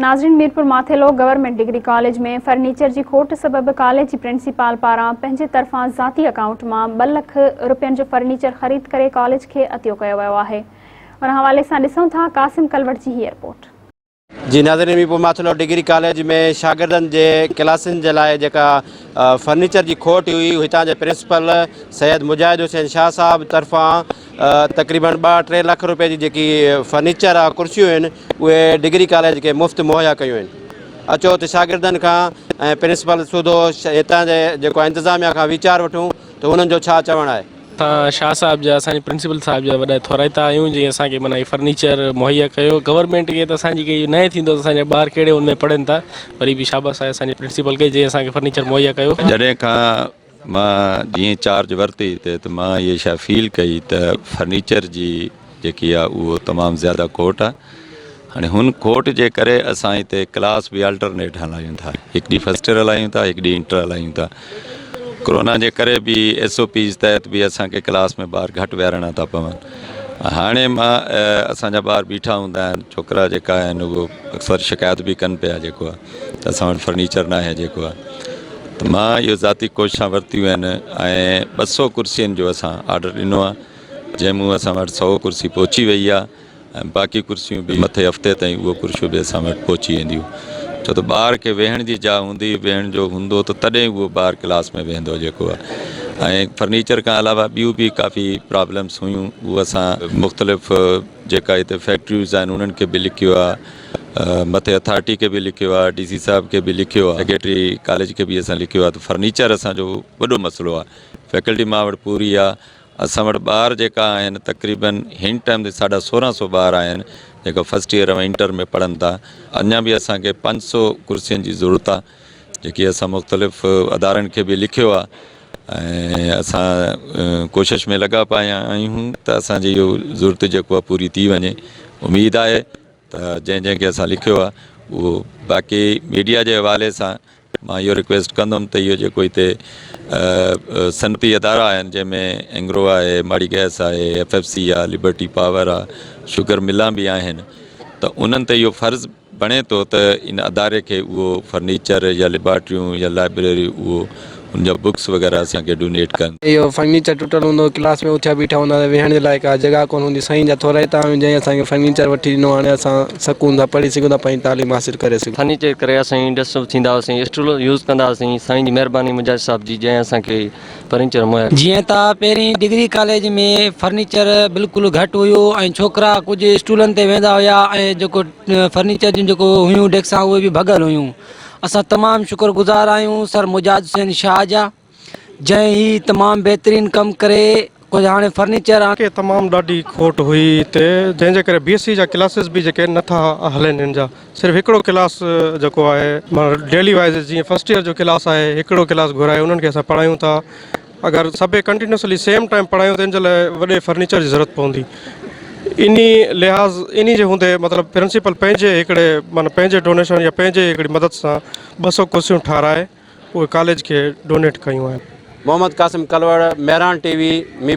ناظرين Mirpur Mathelo government degree college ۾ furniture جي کوٽ سبب ڪاليج جي پرنسپال پاران پنهنجي طرفان ذاتي اڪائونٽ مان ٻه لک روپين جو فرنيچر خريد ڪري ڪاليج کي عطيو ڪيو ويو آهي ان حوالي سان ڏسون ٿا قاسم ڪلوڙ جي هي رپورٽ. جي ناظرين ميرپور ماٿيلو ڊگري ڪاليج ۾ شاگردن جي ڪلاسن جي لاء جيڪا فرنيچر جي کوٽ هئي هتان جي پرنسپل سيد مجاهد حسين شاهه صاحب طرفان تقريبن ٻه ٽي لک روپيه جي جيڪي فرنيچر آ ڪرسيون آهن اهي ڊگري ڪاليج کي مفت مهيا ڪيون آهن اچو ته شاگردن کان ۽ پرنسپل سوڌو هتان جي جيڪو انتظاميا کان ويچار وٺون ته انهن جو ڇا چوڻ آهي. اسان شاهه صاحب جا اسان جي پرنسپل صاحب جا وڏا ٿورائتا آهيون جنهن اسان کي معنيٰ هي فرنيچر مهيا ڪيو گورنمينٽ کي ته اسان جي ڪي ناهي ٿيندو ته اسان جا ٻار ڪهڙي ان ۾ پڙهن ٿا وري به شابس آهي اسان جي پرنسپل کي جنهن اسان کي فرنيچر مهيا ڪيو. جڏهن کان مان جيئن چارج ورتي هتي ته مان اها شيء فيل ڪئي ته فرنيچر جي جيڪي آهي اهو تمام زياده کوٽ آهي هاڻي هن کوٽ جي ڪري اسان هتي ڪلاس به الٽرنيٽ هلايون ٿا هڪ ڏينهن فرسٽ ايئر هلايون ٿا هڪ ڏينهن انٽر هلايون ٿا ڪرونا جي ڪري به ايس او پيز تحت به اسانکي ڪلاس ۾ ٻار گهٽ ويهارڻا ٿا پون هاڻي مان اسانجا ٻار بيٺا هوندا آهن ڇوڪرا جيڪا آهن اهو اڪثر شڪايت به ڪن پيا جيڪو آهي ته اسان وٽ فرنيچر ناهي جيڪو آهي ته مان اهو ذاتي ڪوششان ورتيون آهن ۽ ٻه سو ڪرسين جو اسان آرڊر ڏنو آهي جنهن مون اسان وٽ سو ڪرسي پهچي وئي آهي ۽ باقي ڪرسيون به مٿي هفتي تائين اهو ڪرسيون به اسان وٽ پهچي وينديون ڇو ته ٻار کي ويهڻ جي جاء هوندي ويهڻ جو هوندو ته تڏهن اهو ٻار ڪلاس ۾ ويهندو جيڪو آهي ۽ فرنيچر کان علاوه ٻيون به ڪافي پرابلمس هيون اهو اسان مختلف جيڪا هتي فيڪٽريز آهن انهن کي به لکيو آهي مٿي اٿارٽي کي به لکيو آهي ڊي سي صاحب کي به لکيو آهي سيڪريٽري ڪاليج کي به اسان لکيو آهي ته فرنيچر اسان جو وڏو مسئلو آهي فيڪلٽي مان وٽ پوري آهي اسان وٽ ٻار جيڪا آهن تقريبن هن ٽائيم تي ساڍا سورهن سو ٻار آهن جيڪا فرسٽ ايئر ۽ انٽر ۾ پڙهن ٿا اڃا به اسان کي پنج سو ڪرسين جي ضرورت آهي جيڪي اسان مختلف ادارن کي به لکيو آهي ۽ اسان ڪوشش ۾ لڳا پيا آهيون ته اسان جي اهو ضرورت جيڪو آهي پوري ٿي وڃي اميد آهي ته جنهن جنهن کي اسان لکيو آهي اهو باقي ميڊيا جي حوالي سان مان اهو رڪويسٽ ڪندم ته اهو جيڪو هتي صنعتي ادارا آهن جنهن ۾ اينگرو آهي ماڙي گئس آهي ايف ايف سي آهي لبرٽي پاور آهي شگر ملان به آهن ته انهن تي اهو فرض بڻي ٿو ته ان اداري کي اهو فرنيچر يا ليبارٽريون يا لائبريري اهو ان جا بڪس وغيره اسان کي ڊونيٽ ڪن. اهو فرنيچر ٽٽل هوندو هو ڪلاس ۾ اٿيا بيٺا هوندا هئا ويهڻ جي لاء ڪا جڳهه ڪونه هوندي سائين جا ٿورائتا آهيون جنهن اسان کي فرنيچر وٺي ڏنو هاڻي اسان سڪون سان پڙهي سگهون ٿا پنهنجي تعليم حاصل ڪري سگهون. فرنيچر جي ڪري اسين ڊسٽرب ٿيندا هئاسين اسٽول يوز ڪندا هئاسين سائين جي مهرباني مجاهد صاحب جي جنهن اسان کي فرنيچر مهيا ڪيو. جيئن ته پهرين ڊگري ڪاليج ۾ فرنيچر بلڪل گهٽ هيو ۽ ڇوڪرا ڪجهه اسٽولن تي ويهندا هيا ۽ جيڪو فرنيچر جون جيڪو هيون ڊيڪسان اهي به ڀڳل هيون اسان تمام شڪر گذار آهيون سر مجاهد حسين شاهه جا جنهن هي تمام بهترين ڪم ڪري ڪجهه هاڻي فرنيچر. کي تمام ڏاڍي کوٽ هئي هتي جنهن جي ڪري بي ايس سي جا ڪلاسز به جيڪي نه ٿا هلن هن جا صرف هڪڙو ڪلاس جيڪو آهي معنيٰ ڊيلي وائز جيئن فرسٽ ايئر جو ڪلاس آهي هڪڙو ڪلاس گهرائي انهن کي اسان پڙهايون ٿا اگر سڀئي ڪنٽينيوسلي سيم ٽائيم پڙهايون ته ان جي لاء وڏي فرنيچر جي ضرورت پوندي انهي لحاظ انهي جي هوندي مطلب پرنسپل پنهنجي هڪڙي معنيٰ پنهنجي ڊونيشن يا پنهنجي هڪڙي مدد سان ٻه سو ڪرسيون ٺاهرائي اهي ڪاليج کي ڊونيٽ ڪيون آهن. Muhammad Qasim Kalwar, Mehran T V, Mirpur.